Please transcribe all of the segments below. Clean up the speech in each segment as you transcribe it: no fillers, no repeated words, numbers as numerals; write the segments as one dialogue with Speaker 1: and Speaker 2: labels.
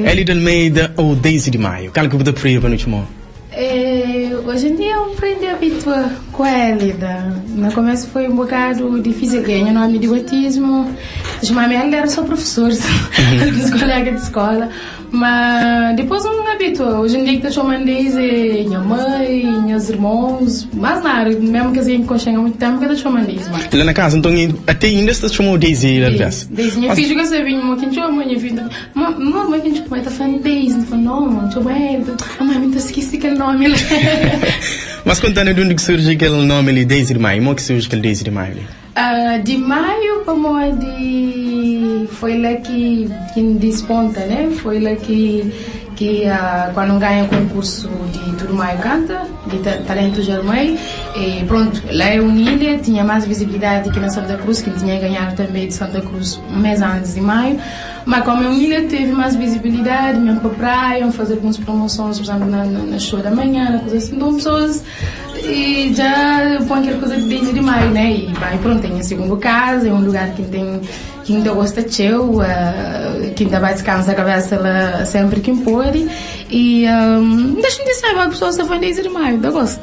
Speaker 1: Elida Almeida ou Daisy de Maio? Kal ki bu ta preferi pa nu txoma?
Speaker 2: Eh, hoje em dia eu aprendi a habituar com a Elida. No começo foi um bocado difícil, porque meu nome de batismo, chamar-me Elida era só professores, alguns colegas de escola. Mas depois um habitua. Hoje em dia que tá chamando Daisy, minha mãe, meus irmãos, mais nada, mesmo que assim que há muito tempo que tá chamando Daisy. Mas...
Speaker 1: Lá na casa, então, até ainda está chamando Daisy,
Speaker 2: Daisy, Daisy. Minha filha que sabia, mas quem chama minha filha, mamãe quem chama, tá falando Daisy, não falo, não, não chama ela, a mãe me esqueci aquele nome.
Speaker 1: Mas contando de onde que surge aquele nome ali, Daisy de Maio, como que surge aquele Daisy de Maio ali?
Speaker 2: Uh, de maio como de foi lá que que desponta, né? Foi lá que que uh, quando ganha concurso de Tudo Maio Canta, de Talento Germay, e pronto, lá é Unilha, tinha mais visibilidade que na Santa Cruz, que tinha ganhado também de Santa Cruz um mês antes de maio. Mas como a Unilha teve mais visibilidade, mesmo para a praia, fazer algumas promoções, por exemplo, na, na, na show da manhã, na coisa assim, então pessoas e já põe aquela coisa de desde de maio, né? E vai, pronto, tem a segunda casa, é um lugar que tem que ainda gosta de eu, uh, que ainda vai descansar a cabeça lá sempre que pode. E um, deixa de saber, a pessoa se foi desde de maio, ainda gosta.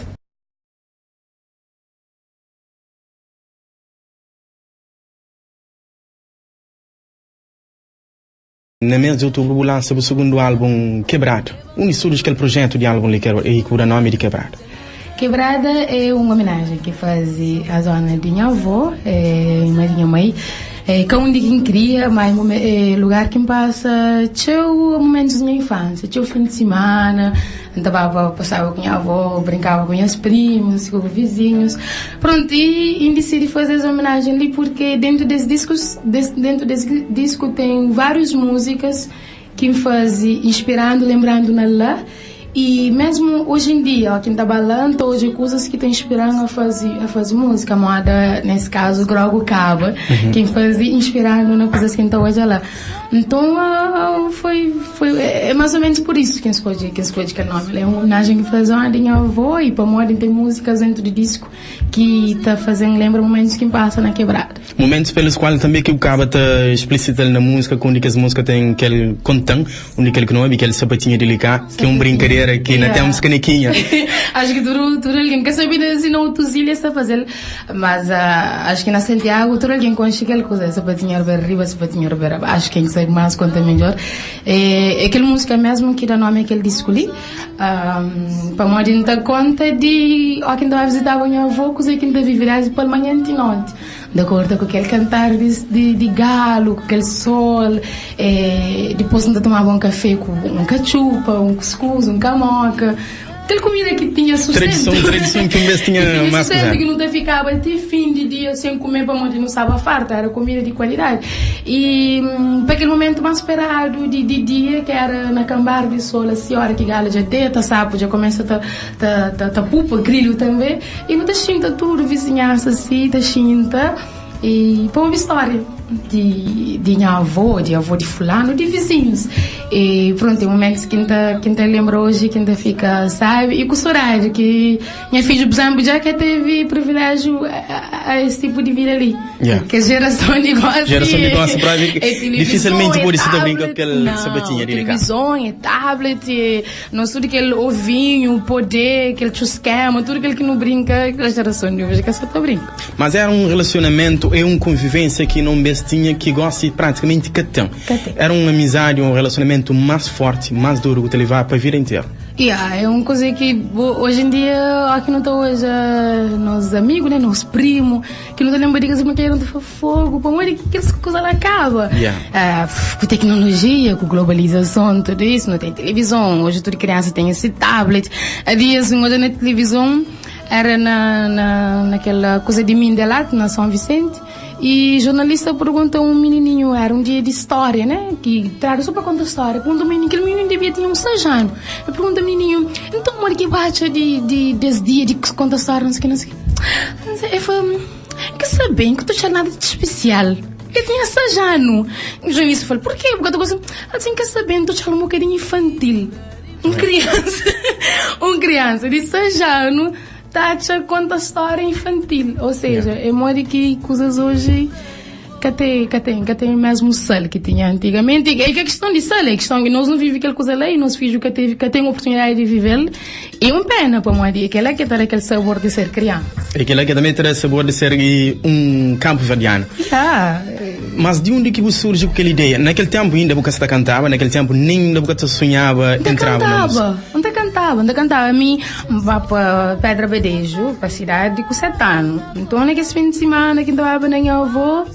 Speaker 1: Na mês di outubru bu lansa bu sugundu álbum Kebradu. Undi surji kel projetu di álbum li i ku da nomi di Kebradu?
Speaker 2: Kebrada é un omenajen ki faze a zona di nha avó, mai di nha mai. É ka undi ki N kria, ma é lugar ki N pasa txeu mumentus di nha infánsia, txeu fin di simana. N ta baba pasaba ku nha avó, brinkaba ku nhas primus, ku vizinhus. Prontu, i N disidi faze es omenajen li purke dentu des diskus, dentu des disku ten várius múzikas ki N faze inspirandu, lenbrandu na la. I mesmu oji en dia, óki N ta ba la, N ta odja kuzas ki ta inspira-m a faze, a faze múzika, moda nes kazu Grogu Kaba, ki N faze inspirandu na kuzas ki N ta odja la. Nton, foi, foi, é mais ou menos por isso que N skodje, que N skodje kel nomi la. É un omenajen ki faze di nha avó i pamodi N ten múzikas dentru di disku ki ta faze-m lenbra mumentus ki N pasa na kebrada.
Speaker 1: Mumentus pelos kual tanbe ki bu kaba ta explisita-l na múzika, ku un di kes múzika ten kel konta-m, un di kel ki nu obi, kel sapatinha di liká, ki é un brinkadera ki na ténpus kanekinha.
Speaker 2: Acho ki tudu, tudu algen ka sabe si na otus ilha es ta faze-l. Mas acho ki na Santiago tudu algen konxe kel kuza, sapatinha rubera riba, sapatinha rubera baxu, ken ki sabe mas konta midjor. É kel múzika mesmu ki da nomi a kel disku li, pamodi N ta konta di óki N ta ba vizitaba nha avó, kuza ki N ta vive desdi palmanhan ti noti, N ta korda ku kel kantar di galu, ku kel sol, dipôs N ta tomaba un kafé ku un katxupa, un kuskus, un kamoka. Kel kumida ki tinha sustentu.
Speaker 1: Tradison, tradison ki un bes tinha
Speaker 2: Ki tinha mas sustentu, ki nu ta fikaba ti fin di dia sen kume pamodi nu staba fartu, era kumida di kualidadi. I pa kel mumentu mas speradu di di dia, ki era na kanbar di sol, asi ora ki gala dja deta, sapu dja kumesa ta ta ta ta pupa, grilhu tanbe, i nu ta xinta tudu vizinhansa si ta xinta i pa obi stória di di nha avó, di avó di fulanu, di vizinhus. E prontu, é mumentus ki N ta ki N ta lenbra oji ki N ta fika sábi i ku sodadi ki nha fidju, pur izénplu, dja ka tevi priviléjiu a es tipu di vida li.
Speaker 1: Yeah.
Speaker 2: Kes jerason di gósi.
Speaker 1: Jerason di gósi propi
Speaker 2: é tilivizon,
Speaker 1: difisilmenti
Speaker 2: é
Speaker 1: pode si ta brinka
Speaker 2: tablet.
Speaker 1: ku kel
Speaker 2: Não,
Speaker 1: sapatinha di li ka.
Speaker 2: tilivizon, é tablet, é nos tudu kel ovinhu, podê, kel txuskema, tudu kel ki nu brinka, kel jerason di oji ka sa ta brinka.
Speaker 1: Mas era un relacionamento e un convivência ki não bes tinha ki gosi praticamente ka ten.
Speaker 2: Ka ten.
Speaker 1: Era un amizade, un relacionamento mas forte, mas duro ku ta levaba pa vida inteira.
Speaker 2: Yeah, é un kuza ki hoje em dia, ó ki nu ta odja nos amigo, né, nos primo, ki nu ta lembra di kes brincadeira, nu ta fla fogo, pamodi ki kes kuza la kaba?
Speaker 1: Yeah.
Speaker 2: Ah, ku tecnologia, ku globalizason, tudo isso, nu tem televisão, hoje tudo criança tem esse tablet. Há dias, um odja na televisão, Era na, na, naquela coisa de Mindelato, na São Vicente, e jornalista pergunta a um menininho, era um dia de história, né? Que traga só para contar história. Pergunta um menino, aquele menino devia ter uns 6 anos. Eu pergunto ao menininho, então, amor, que baixa de, de, desse dia de contar história, não sei o que, não sei o que. Ele falou, que sabe, que eu tô nada de especial. Eu tinha 6 anos. O jornalista falou, por quê? Porque eu tô gostando. Assim, quer saber, estou achando um bocadinho infantil. Um criança, um criança de 6 anos tá a conta história infantil. Ou seja, yeah. é modo que coisas hoje. Ka ten, ka ten, ka ten mesmu sal ki tinha antigamenti. E ka kiston di sal, é kiston ki nos nu vive kel kuza la i nos fidju ka teve, ka ten oportunidadi di vive-l. E un pena pamodi é kela ki ta da kel sabor di ser kriansa.
Speaker 1: É kela ki tanbe ta da sabor di ser un kampuverdianu.
Speaker 2: Ya.
Speaker 1: Mas di undi ki bu surji ku kel ideia? Na kel tenpu inda bu ka sta kantaba, na kel tenpu nen inda bu ka ta sunhaba
Speaker 2: N ta
Speaker 1: entraba na múzika?
Speaker 2: kantaba, N ta kantaba, N ta kantaba. Mi N ba pa Pedra Badeju, pa sidadi, ku 7 anu. Nton na kes fin di simana ki N ta baba na nha avó,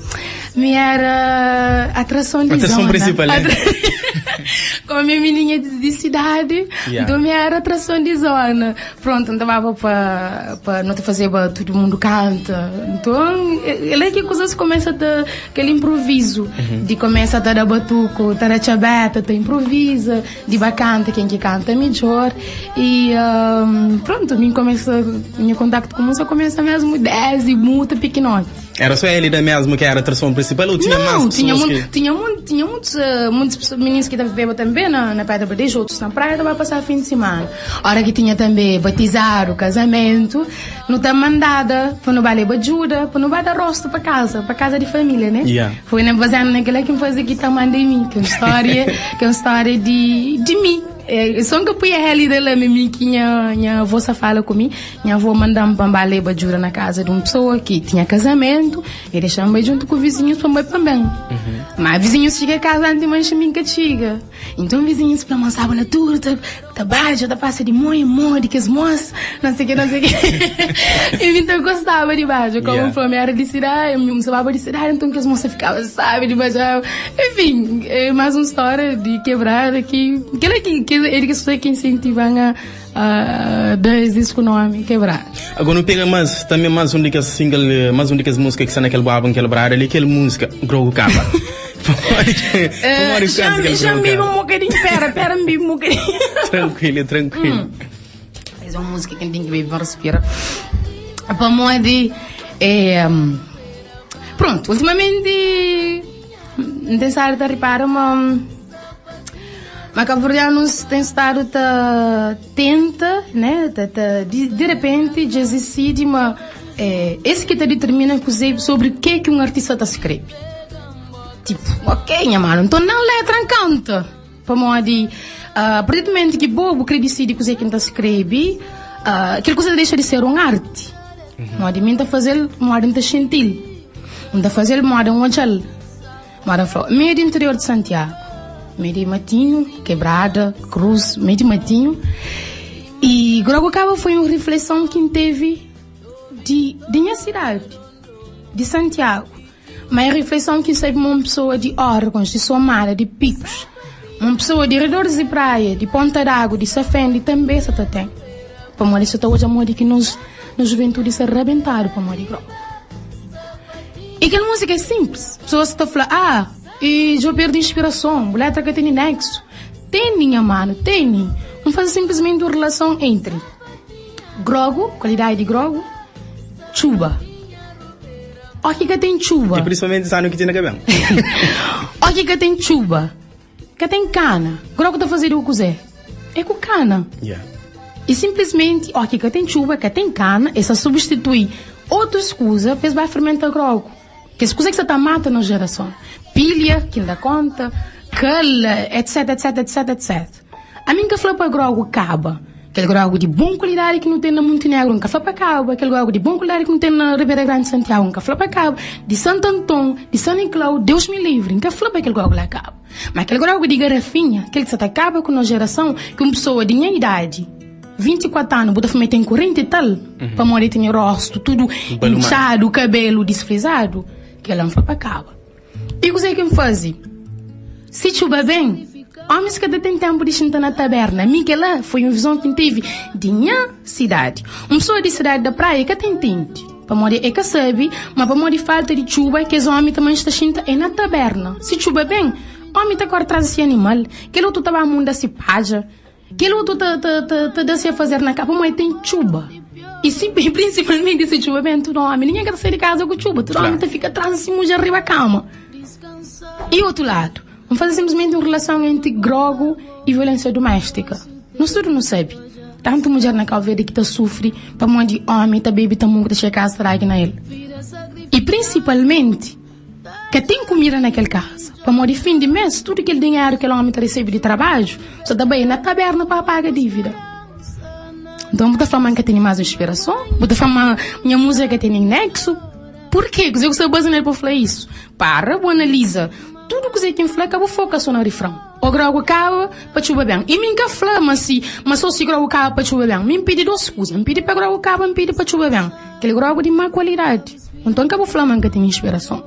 Speaker 2: mi era atrason di
Speaker 1: Atrason
Speaker 2: zona.
Speaker 1: prinsipal, né?
Speaker 2: Komu mi é mininha di sidadi,
Speaker 1: Yeah.
Speaker 2: nton mi era atrason di zona. Prontu, N ta baba pa, pa no ta fazeba tudu mundu kanta. Nton, é la ki kuzas kumesa ta, kel inprovizu di kumesa ta da batuku, ta da txabeta, ta inproviza. Di ba kanta, ken ki kanta midjor. E prontu, mi kumesa, nha kontaktu ku múzika kumesa mesmu desdi mutu pikinoti.
Speaker 1: Era só Elida mesmu ki era atrason prinsipal ou tinha más
Speaker 2: Não, tinha
Speaker 1: pesoas
Speaker 2: muito,
Speaker 1: ki.
Speaker 2: tinha muito, tinha muitos, muitos pessoas, meninos ki ta viveba tanbe na, na Pedra Badejo, otus na praia ta ba pasa fin di simana. Ora ki tinha tanbe batizadu, kazamentu, nu ta mandada pa nu ba leba djuda, pa nu ba da rostu pa kaza, pa kaza di família, né?
Speaker 1: Yeah.
Speaker 2: Foi na baziadu na kila ki N faze ki ta manda em mi, ki é un stória, ki é un stória di, di mi. É, só N ka pui Hélida la, ma mi ki nha, nha avó sa fala ku mi. Nha avó manda-m pa N ba leba djuda na kaza di un pesoa ki tinha kazamentu, e dexa-m bai djuntu ku vizinhus pa N bai pa ben. Ma vizinhus txiga kaza anti manxe mi N ka txiga. Inton vizinhus fla ma N staba la tudu ta. Ta badja, ta pasa di mon en mon di kes mos, não sei que, não sei que. E mi ta gostaba di badja, como yeah. mi era di cidade, mi sababa di cidade, então kes moça ficava sabe di badja. Enfim, é mais uma história de quebrada que aquela que que ele que pessoas que incentivam a a dar esse nome quebrada.
Speaker 1: Agora não pega mais também mais um de que single, mais um de que música que está naquele álbum quebrada ali, aquele música Grogu Capa.
Speaker 2: Já me um bocadinho, pera, pera, me um bocadinho.
Speaker 1: Tranquilo, tranquilo.
Speaker 2: Essa é uma música que tem que beber para respirar. Pamodi, é, pronto, ultimamente, N tem estado a reparar ma, ma cabo-verdianos têm estado a tenta, né, ta, ta, de, de repente, já decide, ma, é, esse que te determina sobre o que que um artista tá escreve. Tipo, ok, nha mano, então não letra canta. Pamodi, uh, a partir do momento que bobo quer decidir coisa que tá escreve, uh, aquela coisa deixa de ser um arte. Modi mim tá fazer, modi tá gentil. Não tá fazer modo um ojal. Modo falou, meio do interior de Santiago. Meio de Matinho, Quebrada, Cruz, meio de Matinho. E Grogo Cabo foi uma reflexão que teve de, de minha cidade, de Santiago. Mas a reflexão que sabe uma pessoa de órgãos, de somada, de picos, uma pessoa de redores de praia, de Ponta d'Água, de Safende, também se tem. Para morrer, se hoje a morrer que nós, na juventude, se arrebentaram para morrer grogo. E aquela música é simples. Pessoas estão falando, ah, e eu perdo inspiração, letra que tem nexo. Tem, minha mano, tem. Vamos fazer simplesmente uma relação entre grogo, qualidade de grogo, chuva. O que que tem chuva?
Speaker 1: E principalmente sabe o que tem na cabeça.
Speaker 2: O que que tem chuva? Que tem cana. Grogo tá fazendo o que é com cana.
Speaker 1: Yeah.
Speaker 2: E simplesmente, ó, que tem chuva, que tem cana, essa substitui outra escusa, depois vai fermentar grogo. Que escusa que você tá mata na geração. Pilha, que ainda conta, cala, etc, etc, etc, etc. A mim que falou para grogo acaba. Aquele grogo de boa qualidade que não tem na Montenegro, nunca falou para cabo. Aquele grogo de boa qualidade que não tem na Ribeira Grande de Santiago, nunca falou para cabo. De Santo Antão, de São Nicolau, Deus me livre, nunca falou para aquele grogo lá cabo. Mas aquele grogo de garrafinha, aquele que se acaba com a geração, que uma pessoa de minha idade, 24 anos, bota fumar tem 40 e tal, para morrer tem rosto, tudo inchado, cabelo desfrisado, que ela não foi para cabo. E o que é que me faz? Se chuva bem, homens que até tem tempo de sentar na taberna. Miguel foi uma visão que teve de minha cidade. Uma pessoa de cidade da praia que tem tente. Para morrer é que sabe, mas para morrer falta de chuva, que os homens também estão sentando é na taberna. Se chuva bem, homem está cortando atrás desse animal. Aquele outro estava a munda se paja. Aquele outro tá tá tá tá dá-se a fazer na capa, mas tem chuva. E sim, principalmente se chuva bem, tudo homem. Ninguém quer sair de casa com chuva. Tudo homem tá fica atrás assim, mulher arriba a cama. E outro lado, vamos fazer simplesmente uma relação entre grogo e violência doméstica. Nós tudo não sabe. Tanto mulher na Cabo Verde que tá sofre, para mão de homem, tá bebe, tá muito, tá chega a casa, na ele. E principalmente, Ka ten kumida na kel kaza. Pamodi fin di mês, tudu kel dinheru kel ómi ta resebe di trabadju sa ta bai na taberna pa paga dívida. Nton, bu ta fla ma N ka tene más inspirason? Bu ta fla ma nha múzika ka tene néksu? Purkê? Kuzê ku sta baza nel pa fla isu? Para, bu analiza tudu kuzê ki N fla, ka bu foka sô na rifron. Ô grogu kaba pa txuba ben. I mi N ka fla ma si, ma sô si grogu kaba pa txuba ben. Mi N pidi dôs kuza, N pidi pa grogu kaba, N pidi pa txuba ben. Kel grogu di má kualidadi. Nton ka bu fla ma N ka tene inspirason.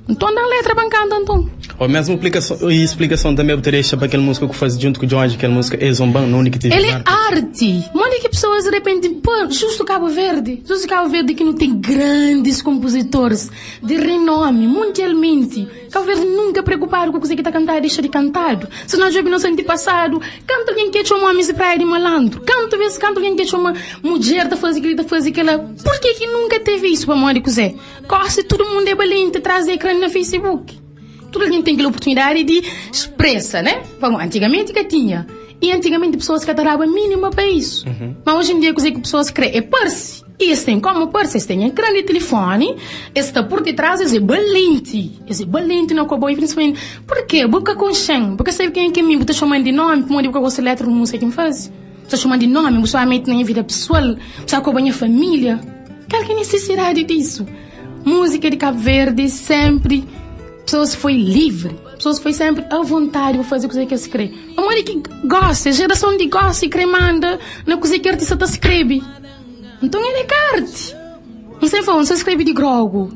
Speaker 2: Nton da letra pa N kanta nton.
Speaker 1: Ô mesmu aplikason, i splikason tanbe bu ta dexa pa kel múzika ku faze djuntu ku Jorge, kel múzika É Zonban, na undi ki tevi
Speaker 2: El é arti. Modi ki pesoas di repenti, pô, justu Kabu Verdi, justu Kabu Verdi ki nu ten grandis konpozitoris di renomi mundialmenti. Kabu Verdi nunka preokupadu ku kuze ki ta kantadu dexa di kantadu. Si no djobe nos antipasadu, kantu algen ke txoma omis di praia di malandru, kantu bes kantu algen ke txoma mudjer ta faze keli ta faze kela. Purke ki nunka tevi isu? Pamodi kuze? Gosi tudu mundu é balenti tras di ekran na Facebook. Tudu algen ten kel oportunidadi di spresa, né? Pamodi antigamenti ka tinha. I antigamenti pesoas ka ta daba mínima pa isu. Ma oji en dia kuzê ki pesoas krê é parse. I es ten komu parse, es ten ekran di tilifoni, es sta pur ditras, es é balenti. Es é balenti na kobau i prinsipalmenti purkê bu ka konxe-m, bu ka sabe kenha ki é mi, bu ta txoma-m di nomi pamodi bu ka gosta di letra di múzika ki N faze. Bu ta txoma-m di nomi, bu sta mete na nha vida pesoal, bu sta koba nha família. Kal ki é nisisidadi disu? Múzika di Kabu Verdi sénpri pesoas foi livri, pesoas foi sénpri avontadi pa faze kuzê ki es krê. Pamodi ki gósi, jerason di gósi krê manda na kuzê ki artista ta skrebe? Nton el é ka arti. N sen fla, N sta skrebe di grogu.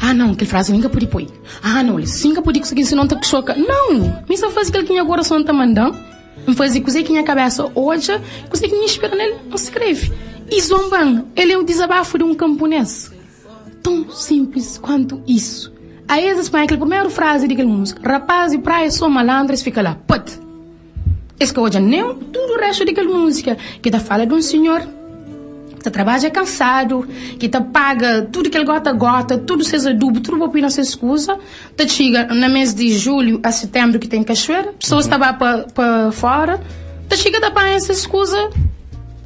Speaker 2: Ah nau, kel frazi li N ka pode poi. Ah nau, li sin ka pode kusé sinon ta xoka. Nau! Mi sta faze kel ki nha korason ta manda-m. N faze kuzê ki nha kabésa odja, kuzê ki N inspira na el, N skrebe. I zonba-m, el é un dizabafu di un kanpunês. Tão simples quanto isso. A es es panha kel primeru frazi di kel múzika, Rapaz di praia sô malandru, es fika la, pët! Es ka odja nen tudu réstu di kel múzika, ki ta fala di un sinhor ki ta trabadja kansadu, ki ta paga tudu kel góta-góta, tudu ses adubu, tudu pa poi na ses kuza. Ta txiga na mês di julhu a setenbru ki ten kaxuera, pesoas ta ba pa fora, ta txiga ta panha ses kuza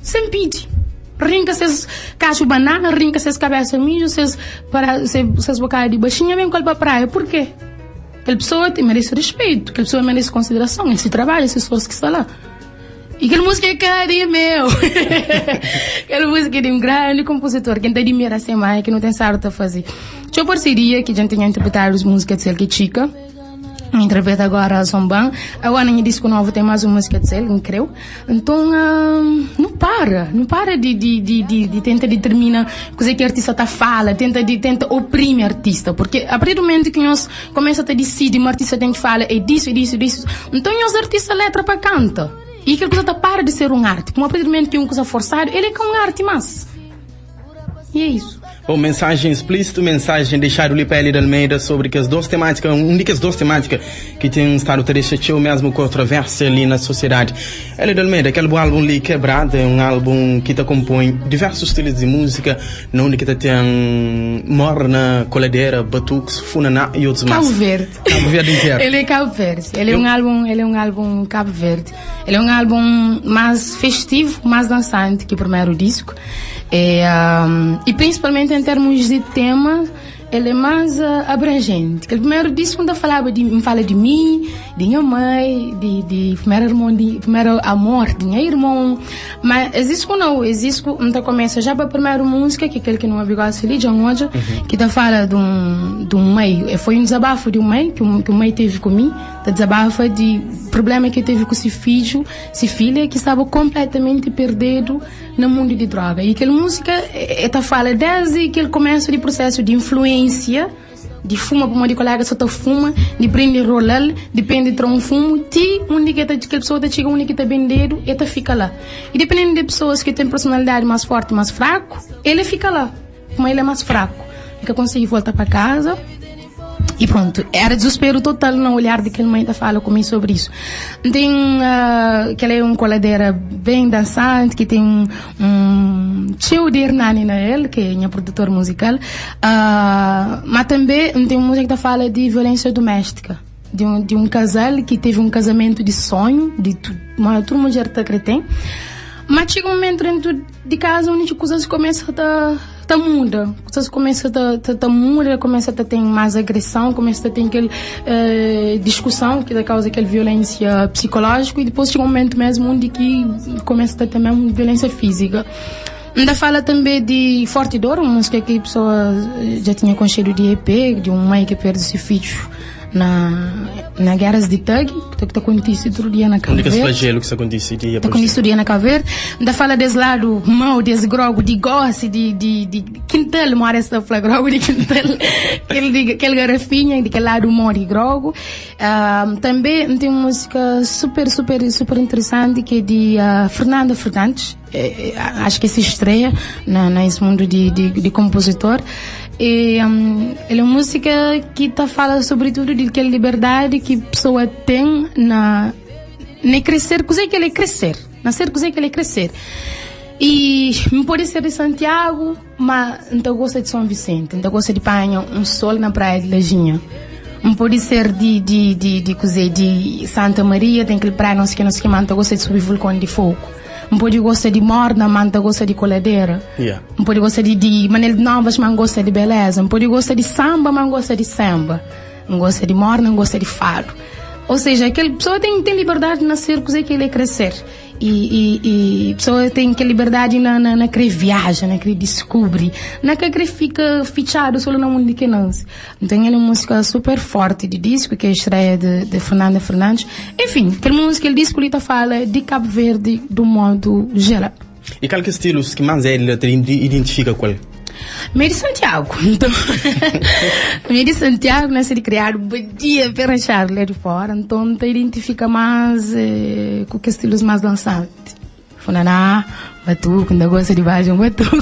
Speaker 2: sen pidi. Rinka ses kaxu banana, rinka ses kabesa midju, ses ses bokadu di baxinha ben ku el pa praia. Purke? Kel pesoa te merese respeito, kel pesoa merese konsiderason, é se trabadju, é se sforsu ki sta la. E kel múzika é ka di meu. Kel múzika é di un grandi konpuzitor ki N ta adimira se mai, ki nu ten stadu ta faze txeu parseria, ki dja N tinha interpretadu múzika di sel ki é Txika. N interpreta agora Zonban. Agora na nha disku novu ten más un múzika di sel, N kreu. Nton, nu para, nu para di di di di di tenta ditermina kuzê ki artista ta fala, tenta di tenta oprimi artista, purke a partir di mumentu ki nhos Kumesa ta disidi ma artista ten ki fala é disu, é disu, é disu. Nton nhos artista letra pa kanta. I kel kuza ta para di ser un arti. Kuma a partir di mumentu ki un kuza forsadu, el é ka un arti mas. I é isu.
Speaker 1: Bom, mensajen splísitu, mensajen dexadu li pa Elida Almeida sobri kes dos temátika, un di kes dos temátika ki ten stadu ta dexa txeu mesmu kontrovérsia li na sosiedadi. Elida Almeida, kel bu álbun li Kebrada é un álbun ki ta konpoi diversus stilus di múzika, Na undi ki ta ten morna, koladera, batuks, funaná y otus más.
Speaker 2: Kabu Verdi.
Speaker 1: Kabu Verdi interu.
Speaker 2: El é Kabu Verdi. El é un álbun, el é un álbun Kabu Verdi. El é un álbun más festivu, más dansanti ki primeru disku. É, y prinsipalmenti en termus di tema, El é más abranjenti. Kel primeru disku N ta falaba di, N fala di mi, di nha mai, di di primeru irmon di primeru amor di nha irmon. Ma es disku nau, es disku N ta kumesa ja pa primeru múzika, ki é kel ki nu obi gosi li, Dja N Odja, ki ta fala di un di un mai. E foi un dizabafu di un mai ki un ki un mai tevi ku mi, ta dizabafa di prublema ki el tevi ku si fidju, si filha ki staba konpletamenti perdedu. na mundu di droga. I kel múzika e ta fala desdi kel kumesu di prusesu di influensia di fuma pamodi kolega sa ta fuma, di prende rola-l, di prende tra un fumu ti undi ki ta kel pesoa ta txiga undi ki ta bendedu e ta fika la. I dipendendu di pesoas ki ten personalidadi más forti más fraku, el e fika la. Kuma el é más fraku, el ka konsigi volta pa kaza. E pronto, era desespero total na olhar di kel mãe ta fala ku mi sobre isso. N ten uh, kel é un koladera bem dançante, ki ten um, um txeu di Hernani na el, ki é nha produtor musical. Uh, ma també N ten un música ki ta fala di violência doméstica, di un, di un casal ki teve un casamento di sonho, di tu, ma tudu mudjer ta kre ten. Ma txiga un momento dentro di casa onde kuzas começa ta. ta muda. Kusas kumesa ta, ta, ta muda, kumesa ta ten más agresão, kumesa ta ten kel diskusão ki ta kauza kel violênsia psikolójiku i dipôs txiga un momentu mesmu undi ki kumesa ta ten mesmu violênsia fízika. N ta fala tanbê di Forti Dor, un múzika ki pesoa dja tinha konxedu di EP, di un mai ki perde se fidju na na guerras di Tug, ki ta kontise tudu dia na Cabo
Speaker 1: Verde. Un di kes flagelu ki sta
Speaker 2: kontise dia Ta kontise tudu dia na Cabo Verde. N ta fala des ladu mau, des grogu di gosi, di di di kintal, mora es ta fla grogu di kintal, kel di kel garafinha, di kel ladu mau di grogu. Tanbê N ten un múzika super super super interesanti ki é di Fernanda Fernandes. Acho que se estreia na, na esse mundo de, de, de compositor. E, um, ele é uma música que tá fala sobretudo de aquela liberdade que a pessoa tem na, na crescer, coisa que ele é crescer, nascer coisa que ele é crescer. E pode ser de Santiago, mas não gosta de São Vicente, não gosta de panha um sol na praia de Lajinha. Não pode ser de de de de coisa de Santa Maria, tem aquele praia não sei que não sei que, mas não gosta de subir vulcão de fogo. N pode gosta di morna, ma N ta gosta di koladera. N pode gosta di, di Manel di Novas, ma N gosta di beleza. N pode gosta di samba, ma N gosta di semba. N gosta di morna, N gosta di fadu. Ou seja, kel pessoa tem, tem liberdade de nascer kuze ki ele kre ser. E, e, e pessoa tem kel liberdade na, na, na kre viaja, na kre descobri, na ka kre fika fitxadu solo na mundo ki nasce. Então el é un músika super forti di disku ki é estreia de, de Fernanda Fernandes. Enfim, kel músika, kel disku li ta fala di Cabo Verde du modu geral.
Speaker 1: E kal ki é stilus ki más Hélida ta identifika ku el?
Speaker 2: Mi é di Santiago, então mi é di Santiago, nasidu i kriadu Badia, pé rachadu la di fora, então ta identifika más eh, ku kes stilus más dansanti. Funaná, batuku, N ta gosta di badja un batuku.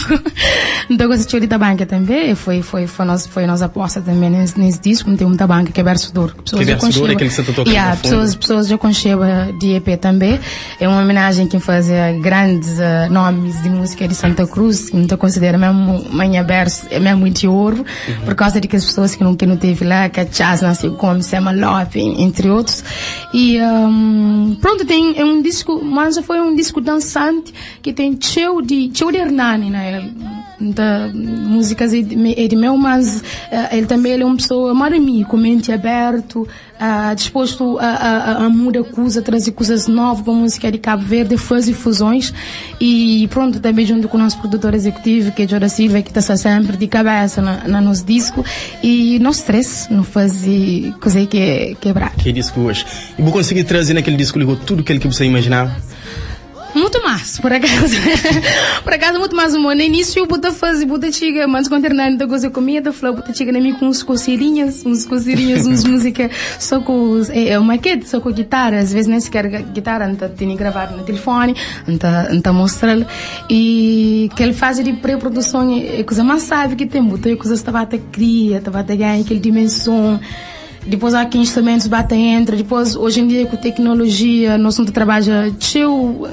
Speaker 2: N ta gosta txeu di tabanka tanbe. Foi, foi, foi nos, foi nos aposta tanbe nes, nes disku. N ten un tabanka ki é Berço Dor.
Speaker 1: Pessoas já Berço Dor é kel ki sa ta toka
Speaker 2: Yeah, pessoas, pessoas já konxeba di EP tanbe. É un homenagem ki N faze a grandes uh, nomes di músika di Santa Cruz. N ta konsidera mesmu ma nha berço é mesmu di oru. Uhum. Por causa di kes pessoas ki nu, ki nu teve lá, Katxas, Nancy Gomes, Sema Lope, entre outros. E um, pronto, tem é um disco, mas foi um disco dançante que tem cheio de cheio de Hernani na ele. Da músicas é de, é de meu, mas uh, ele também ele é uma pessoa mais amigo, mente aberto, uh, disposto a, a, a mudar coisas, trazer coisas novas para a música de Cabo Verde, fazer fusões e pronto, também junto com o nosso produtor executivo, que é Joda Silva, que está sempre de cabeça na, na nosso disco. E no stress, no faze kuze ki é kebradu.
Speaker 1: Ki disku hoje. E bu konsigi traze nakel disku li tudu kel ki bu sa imaginaba?
Speaker 2: Mutu mas, por acaso. por acaso mutu mas. Mo na início bu ta faze, bu ta txiga, mas quando Hernani ta goza ku mi, el ta fla, bu ta txiga na mi ku uns coceirinhas, uns coceirinhas, uns música só ku é, é maquete, só ku guitarra, às vezes nem sequer guitarra, N ta tene gravado na telefone, N ta, N ta mostral. E kel fazi di pré-produson é kuza más sábi ki ten. Bu ta obi kuzas ta ba ta kria, ta ba ta ganha kel dimenson. Dipôs há ki instrumentus ba ta entra. Dipôs, oji en dia ku teknolojia, nos nu ta trabadja txeu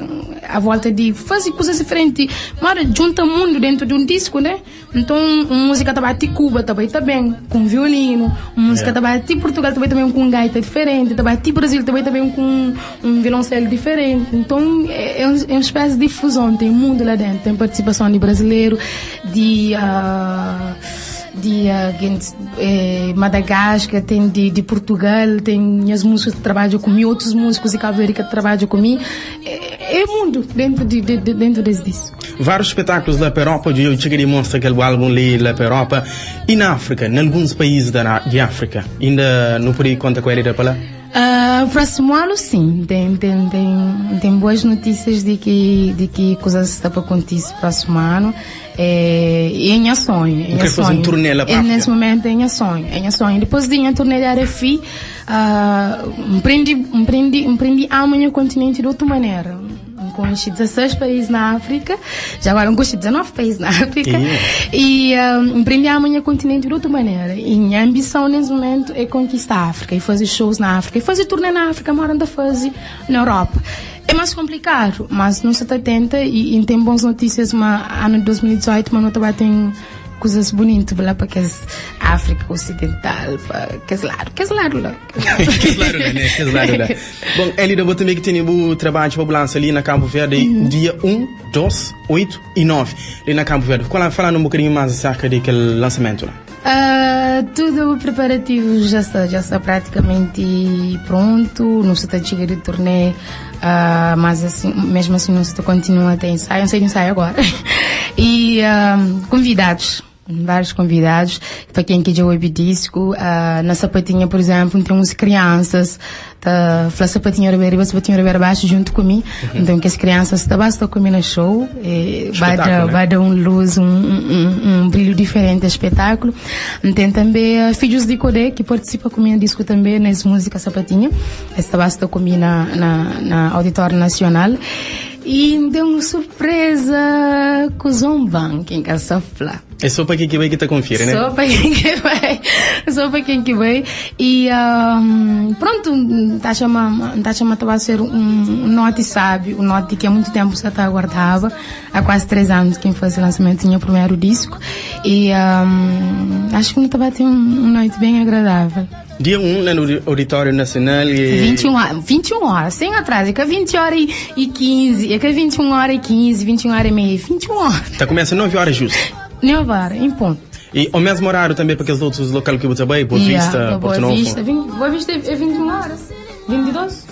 Speaker 2: à volta di fazi kuzas diferenti. Mora djunta mundu dentu di un disku, né? Nton, un múzika ta ba ti Kuba, ta bai ta ben ku un violinu, un múzika ta ba ti Purtugal, ta bai ta ben ku un gaita diferenti, ta ba ti Brazil, ta bai ta ben ku un, un violonselu diferenti. Nton, é, é un, é un spési di fuzon, ten mundu la dentu, ten partisipason di brazileru, di uh, di uh, gentis eh, Madagascar, ten di, di Purtugal, ten nhas múzikus ki trabadja ku mi, otus múzikus di Cabo Verde ki trabadja ku mi. É, é mundu dentu di, di, di, dentu des disku.
Speaker 1: Vários espetáculos lá pa Europa, eu txiga di mostra kel álbum li lá pa Europa e na África, na alguns países da, di África. Inda nu pode conta com ele pa lá?
Speaker 2: Uh, próximo ano sim, tem, tem, tem, tem boas notícias de que, de que coisas está para acontecer próximo ano. É, e é nha sonho. É nha
Speaker 1: sonho. Um turnê lá
Speaker 2: para Nesse momento é nha sonho. É nha sonho. Depois de nha turnê da RFI, uh, empreendi, empreendi, empreendi amo nha continente de outra maneira. N konxe 16 país na Áfrika, já agora N konxe 19 país na Áfrika, e um, N prende ama nha kontinenti di otu manera. E nha ambisão nesse momento é conquistar a África, e fazer shows na África, e fazer turnê na África, mora N ta faze na Europa. É mais complicado, mas nu sa ta tenta e, e tem bons notícias, ma ano de 2018, ma nu ta ba tem coisas bonitas lá para kes África Ocidental pa kes ladu, kes ladu la.
Speaker 1: Kes ladu la, né? Kes ladu la. Bom, Elida, bo também que tem o trabalho para lança ali na Cabo Verde, dia 1, 2, 8 e 9, ali na Cabo Verde. Qual, falando um bocadinho mais acerca daquele lançamento lá.
Speaker 2: Tudo o preparativo já está praticamente pronto. Não se está chega de turnê, mas assim, mesmo assim não se continua a ter ensaio. Não sei de ensaio agora. E convidados. Vários convidados. Para quem quer ouvir disco, na Sapatinha, por exemplo, tem uns crianças, tá, Fla Sapatinha Ribeiro, Sapatinha Ribeiro Baixo junto comigo. Então, que as crianças tá basta comigo no show, e vai dar,
Speaker 1: né?
Speaker 2: vai dar um luz, um brilho diferente ao espetáculo. Tem também Filhos de Codé, que participa comigo no disco também, nessa música Sapatinha. Esta basta comigo na Auditório Nacional. E deu uma surpresa com o Zomban, quem quer só falar.
Speaker 1: É só para quem que vai que te confira, né?
Speaker 2: Só para quem que vai. Só para quem que vai. E pronto, tá chama, tá chama vai ser um note sábio, um note que há muito tempo já tá aguardava. Há quase 3 anos quem fez o lançamento tinha o primeiro disco. E acho que não vai ter um noite bem agradável.
Speaker 1: Dia 1 lá no Auditório Nacional e
Speaker 2: 21 horas, 21 horas, sem atraso, é que é 20 horas e 15, é que é 21 horas e 15, 21 horas e meia, 21 horas.
Speaker 1: Tá começa 9 horas justo.
Speaker 2: 9 horas, em ponto.
Speaker 1: E ao mesmo horário também para aqueles outros locais que você vai, Boa Vista,
Speaker 2: Boa
Speaker 1: Porto Novo.
Speaker 2: Vista, 20, Boa Vista é 21 horas. 22?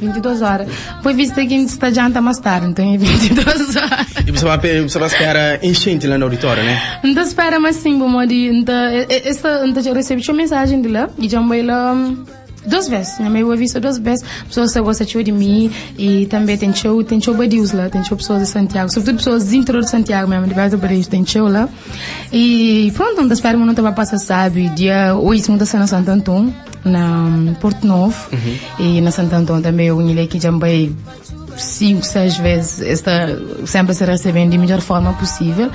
Speaker 2: 22 horas. Boa Vista que a gente está janta mais tarde, então é 22 horas.
Speaker 1: E você vai esperar enchente lá no auditório, né?
Speaker 2: Então espera mais sim, bom de, então, esta, então eu recebi uma mensagem de lá e já vai lá duas vezes, na minha vista duas vezes, pessoas que gostam de mim e também tem show badios lá, tem show pessoas de Santiago, sobretudo pessoas do interior de Santiago mesmo, de vários badios, tem show lá. E pronto, então espero que não vai passar, sabe, dia 8 não está na Santo Antão, na Porto Novo, e na Santo Antão também eu aqui já vai cinco, seis vezes, está sempre se recebendo de melhor forma possível.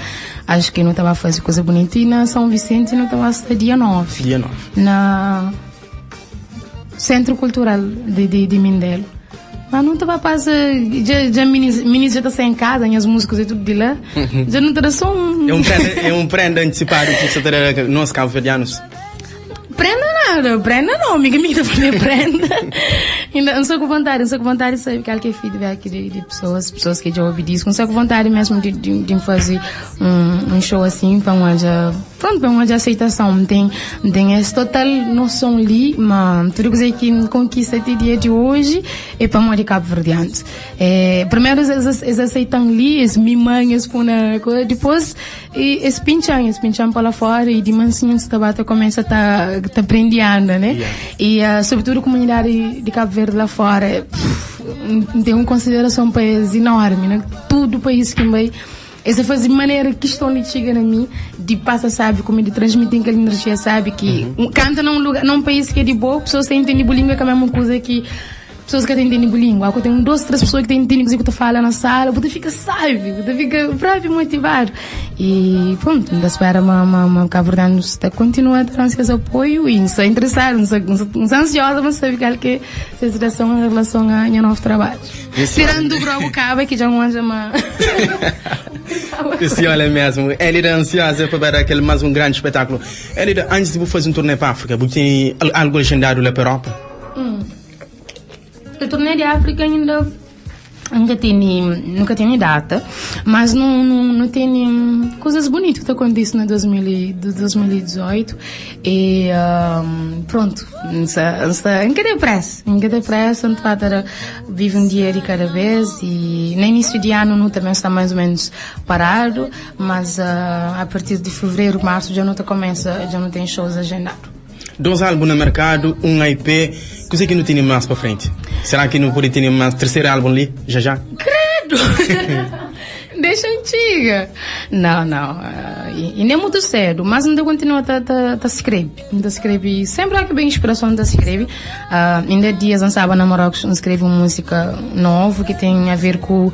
Speaker 2: Acho que não estava a fazer coisa bonita. E na São Vicente não estava a ser dia 9.
Speaker 1: Dia 9.
Speaker 2: Na Centro Cultural de Mindelo. Mas não estava a passar, já meninos já está em casa, as músicas e tudo de lá. Já não está só um.
Speaker 1: É um prenda antecipado que você terá nós cabo-verdianos.
Speaker 2: Prenda nada, prenda não, amiga minha tá falando prenda. Ainda não sou com vontade, não sou com vontade de saber que é feedback de pessoas, pessoas que já ouvi disco, não sou com vontade mesmo de fazer um show assim para uma já, pronto, para uma já aceitação, não tem essa total noção ali, mas tudo que que conquista até dia de hoje é para uma de cabo-verdianos. É, primeiro eles aceitam ali, eles me mãe, eles põem na coisa, depois e eles pinchan para lá fora e de mansinho se tabata começa a tá aprendendo, né? E sobretudo a comunidade de Cabo Verde lá fora, pff, tem uma consideração para eles enorme, né? Tudo o país que vai essa faz de maneira que estão ali chega a mim, de passa, sabe, como de transmitir aquela energia, sabe, que canta num lugar, num país que é de boa, pessoas têm entendido língua que é a mesma coisa que pessoas que têm entendido língua. Tem um, duas, três pessoas que têm entendido o que tu fala na sala, você fica sabe, você fica próprio motivado. E pronto, ainda espera uma Cabo Verdeano está continua a dar esse apoio e estou interessado, não estou ansiosa, mas sabe que é essa situação em relação a meu novo trabalho. Tirando o grobo cabo que já não anja uma.
Speaker 1: Sim, olha mesmo. Elida ansiosa para ver aquele mais um grande espetáculo. Elida, antes de fazer um turnê para a África, você tem algo legendário lá para a Europa?
Speaker 2: O turnê de África ainda nunca tem data, mas não tem coisas bonitas que acontecem em 2018 e pronto, nunca tem pressa, nunca tem pressa, não vai vive um dia de cada vez e no início de ano não também está mais ou menos parado, mas a partir de fevereiro, março já não tá começa, já não tem shows agendados.
Speaker 1: Dois álbuns no mercado, um EP, coisa que não tem mais para frente. Será que não pode ter mais terceiro álbum ali, já já?
Speaker 2: Credo! Deixa antiga. Não, não. E nem muito cedo, mas ainda continua a tá escreve. Ainda escreve, sempre há que bem inspiração ainda escreve. Ainda dias antes na Marrocos escreve uma música nova que tem a ver com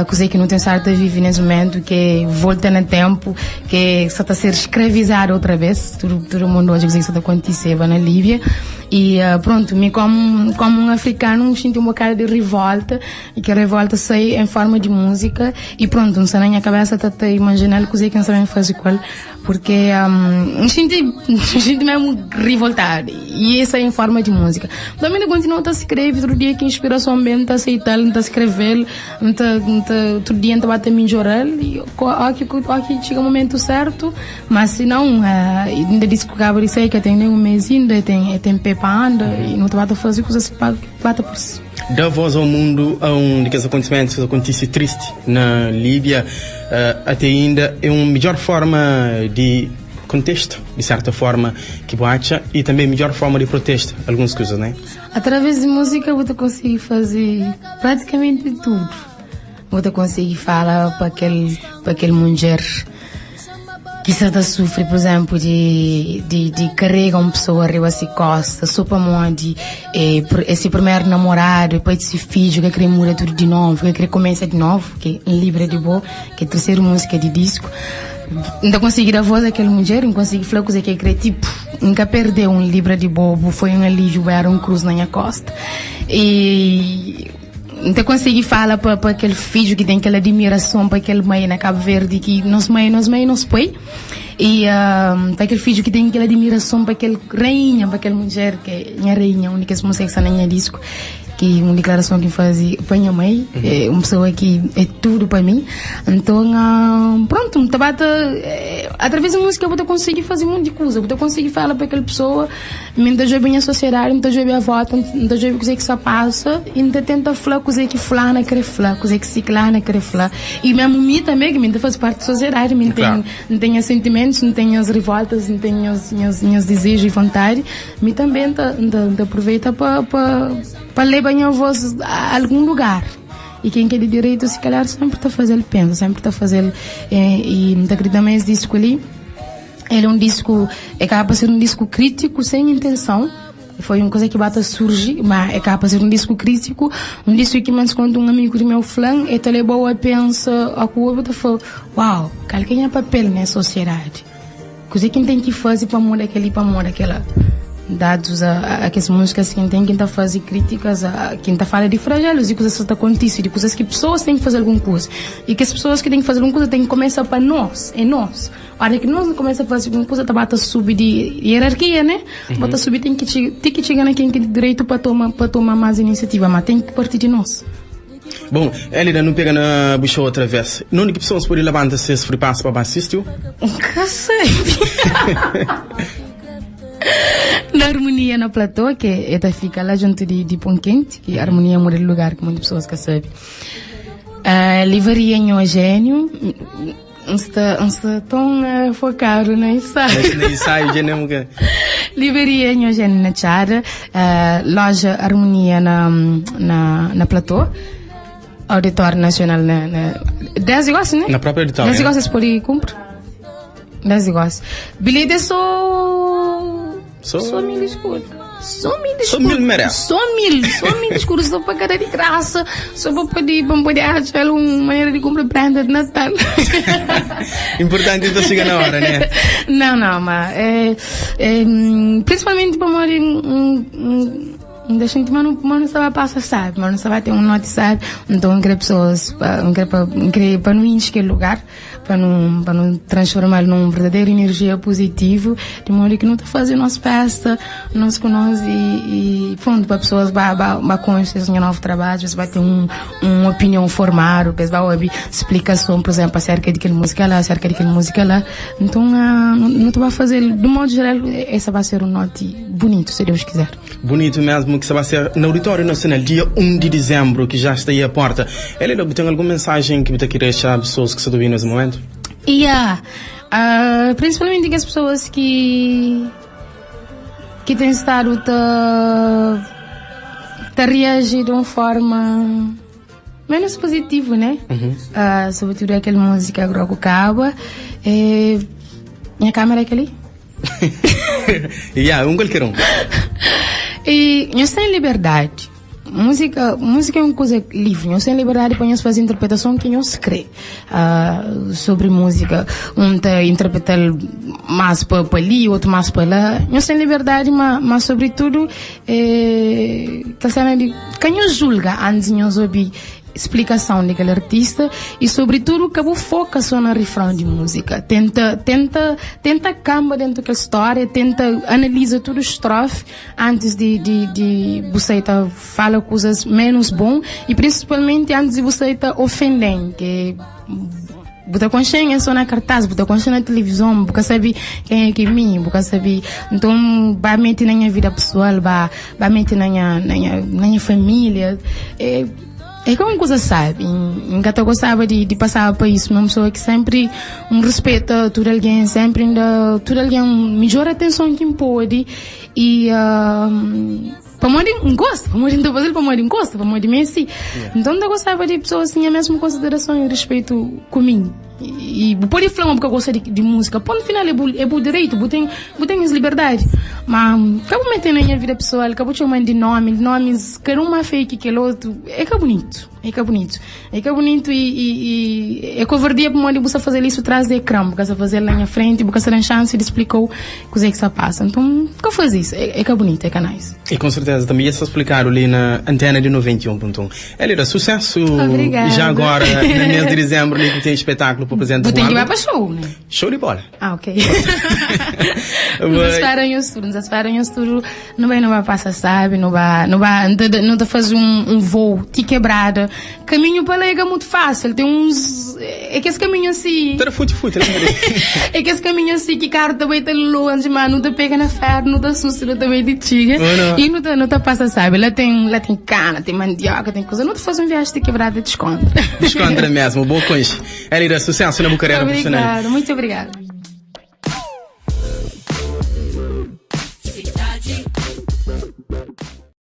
Speaker 2: coisa que não tem certo a viver nesse momento, que é volta no tempo, que só está a ser escravizado outra vez. Todo mundo hoje que isso está acontecendo na Líbia. E pronto, mi como, como um africano senti um bocado de revolta e que a revolta sai em forma de música e pronto, não sei na minha cabeça tá tá imaginar coisa que não sabem fazer qual porque um, me senti, me senti mesmo revoltado e isso é em forma de música. Também ainda continuo a escrever outro dia que inspiração bem está aceitar, está escrever, está, está, outro dia está a melhorar e aqui, aqui chega o momento certo, mas se não, ainda disse que acaba de sair que tem nem um mês ainda, tem, tem pepa anda e não está a fazer coisas que bate por si.
Speaker 1: Dá voz ao mundo a um daqueles acontecimentos que acontece triste na Líbia, até ainda é uma melhor forma de contexto, de certa forma, que acha, e também melhor forma de protesto, algumas coisas, né?
Speaker 2: Através de música você consegue fazer praticamente tudo. Você consegue falar para aquele, para aquele mulher que está a sofrer, por exemplo, de, de, de carregar uma pessoa arriba se costa, só para onde é, esse primeiro namorado, depois esse filho que quer mudar tudo de novo, que quer começar de novo, que é livre de boa, que é a terceira música de disco. Não consegui dar voz àquela mulher, não consegui falar coisa que queria, tipo, nunca perdeu um livro de bobo, foi um alívio, era um cruz na minha costa. E não consegui falar para para aquele filho que tem aquela admiração para aquele mãe na Cabo Verde que nos mãe, nos mãe, nos pai. E um, para aquele filho que tem aquela admiração para aquele rainha, para aquela mulher que é minha rainha, a única música que está na minha disco, que uma declaração que faz para minha mãe, é uma pessoa que é tudo para mim. Então, pronto, tabata, através da música eu vou conseguir fazer um monte de coisa, vou conseguir falar para aquela pessoa, me dá bem a sociedade, me dá bem a volta, me dá bem coisa que só passa, e me tenta falar coisa que fulana quer falar, coisa que ciclana quer falar. E mesmo mim também, que me faz parte da sociedade, me tem, não tem sentimentos, não tem as revoltas, não tem os meus, meus desejos e vontade, me também tá, tá, tá aproveita para para levar minha voz a algum lugar. E quem quer de direito, se calhar, sempre está fazendo pensa, sempre está fazendo. E não acredita mais disco ali. Ele é um disco, é capaz de ser um disco crítico sem intenção. Foi uma coisa que bata surge, mas é capaz de ser um disco crítico, um disco que mais quando um amigo do meu flan, e ele boa pensa, a cuba, fala, uau, qual que é papel na sociedade? Coisa que tem que fazer para mudar aquele, para mudar aquela. Dados a, a, a que as músicas que tem quem tá fazer críticas a quem tá fala de flagelos e coisas que tá acontecendo, de coisas que pessoas têm que fazer alguma coisa e que as pessoas que têm que fazer alguma coisa têm que começar para nós, é nós. A hora que nós começa a fazer alguma coisa, tá bata subir de hierarquia, né? Bota subir tem que tem que chegar na quem tem direito para tomar para tomar mais iniciativa, mas tem que partir de nós.
Speaker 1: Bom, Elida, não pega na bucha outra vez. Não que pessoas podem levantar se free pass para assistir?
Speaker 2: Que sei. Na Harmonia na Platô, que é fica lá junto de, de Pão Quente, que a Harmonia é um lugar que muitas pessoas que sabem. Livraria em Eugênio, não está, não está tão focado no ensaio.
Speaker 1: No ensaio, já não que...
Speaker 2: Livraria em Eugênio na Tchara, loja Harmonia na, na, na Platô, Auditório Nacional na... na 10 negócios, né?
Speaker 1: Na própria auditório.
Speaker 2: 10 negócios por aí, cumpre. 10 negócios. Bilhete é só...
Speaker 1: Só,
Speaker 2: só mil escudos. Só mil
Speaker 1: Só mil merece.
Speaker 2: Só mil. Só mil escudos. Só para cada de graça. Só para poder, para poder achar uma maneira de comprar prenda de Natal.
Speaker 1: Importante então chegar na hora, né?
Speaker 2: Não, não, mas é, é, principalmente para morar em Deixa eu mas não, mas não sabe passar, sabe? Mas não sabe ter um note, sabe? Então, não querer pessoas, não querer para, não querer para não encher lugar, para não, para não transformar num verdadeiro energia positivo, de modo que não está fazendo nossa festa, nós com nós e, e pronto, para pessoas ba, ba, ba conhecer o novo trabalho, você vai ter um, uma opinião formada, você vai ouvir explicação, por exemplo, acerca de aquela música lá, acerca de aquela música lá. Então, não, não vai fazer, de modo geral, essa vai ser um note bonito, se Deus quiser.
Speaker 1: Bonito mesmo, que vai ser no Auditório Nacional, dia 1 de dezembro, que já está aí à porta. Elida, tem alguma mensagem que você queria deixar às pessoas que estão ouvindo nesse momento?
Speaker 2: Yeah. Principalmente que as pessoas que que têm estado a, a reagir de uma forma menos positiva, né? Sobretudo aquela música Groco Caba. É, minha câmera é aquele?
Speaker 1: Yeah, um qualquer um.
Speaker 2: E nós temos liberdade. Músika, músika é un kuza livre, nhos ten liberdadi pa nhos faze interpretason ki nhos kre sobri músika. Un ta interpreta-l más pa pa li, otu más pa la. Nhos ten liberdadi, ma, ma sobritudu kel sena di ka nhos julga antis nhos obi splikason di kel artista i sobritudu ka bu foka so na rifron di músika. Tenta, tenta, tenta kanba dentu kel stória, tenta analiza tudu strofe antis di, di, di bu sai ta fala kuzas menus bon i prinsipalmenti antis di bu sai ta ofenden ke bu ta konxen é so na kartaz, bu ta konxen na tilivizon, bu ka sabi ken é ki mi, bu ka sabi. Nton ba meti na nha vida pesoal, ba ba meti na nha na nha na nha familia é é ka un kuza sabi. N ka ta gostaba di di pasaba pa isu. Mi é un pesoa ki senpri N rispeta tudu algen, senpri N da tudu algen midjor atenson ki N pode i pamodi N gosta, pamodi N ta faze-l pamodi N gosta, pamodi mi é si. Nton N ta gostaba di pesoas tinha mesmu konsiderason i rispeitu ku mi. I bu pode fla ma bu ka gosta di múzika, pontu final é bu é bu direitu, bu ten bu ten es liberdadi. Ma ka bu mete na nha vida pesoal, ka bu txoma-m di nomi, nomis kada un más feiu ki kel otu, é ka bunitu. É ka bunitu. É ka bunitu i, i, i é kovardia pamodi bu sta faze-l isu tras di ekran, bu ka sta faze-l na nha frenti, bu ka sta da-m xansi di splika-u kuzê ki sta pasa. Nton, ka faze isu. É, é ka bunitu, é ka nice.
Speaker 1: I com certeza também ia sta splikadu li na antena di 91.1. Elida, sucesso
Speaker 2: Obrigada.
Speaker 1: já agora na mês di dezembro li ki tem espetáculo pa apresenta
Speaker 2: Bu
Speaker 1: bu
Speaker 2: ten ki
Speaker 1: álbum.
Speaker 2: bai pa show, né?
Speaker 1: Show di bola.
Speaker 2: Ah, ok. Nos spera nhos tudu, nos spera nhos tudu. Nu bai, nu ba pasa sabi, nu ba, nu ba, nu ta faze un voo ti kebrada. Kaminhu pa la é ka mutu fásil, ten uns, é kes kaminhu asi.
Speaker 1: Ta da futi futi, lembra di?
Speaker 2: É kes kaminhu asi ki karu ta bai ta lonji, ma nu ta pega na feru, nu ta susta, nu ta bai ti txiga. I nu ta, nu ta pasa sabi. La ten, la ten kana, ten mandioka, ten kuza. Nu ta faze un viaji ti kebrada, diskontra.
Speaker 1: Diskontra mesmu, bo konxe. Elida, susesu na bu karera profissional.
Speaker 2: Obrigadu, muitu obrigadu.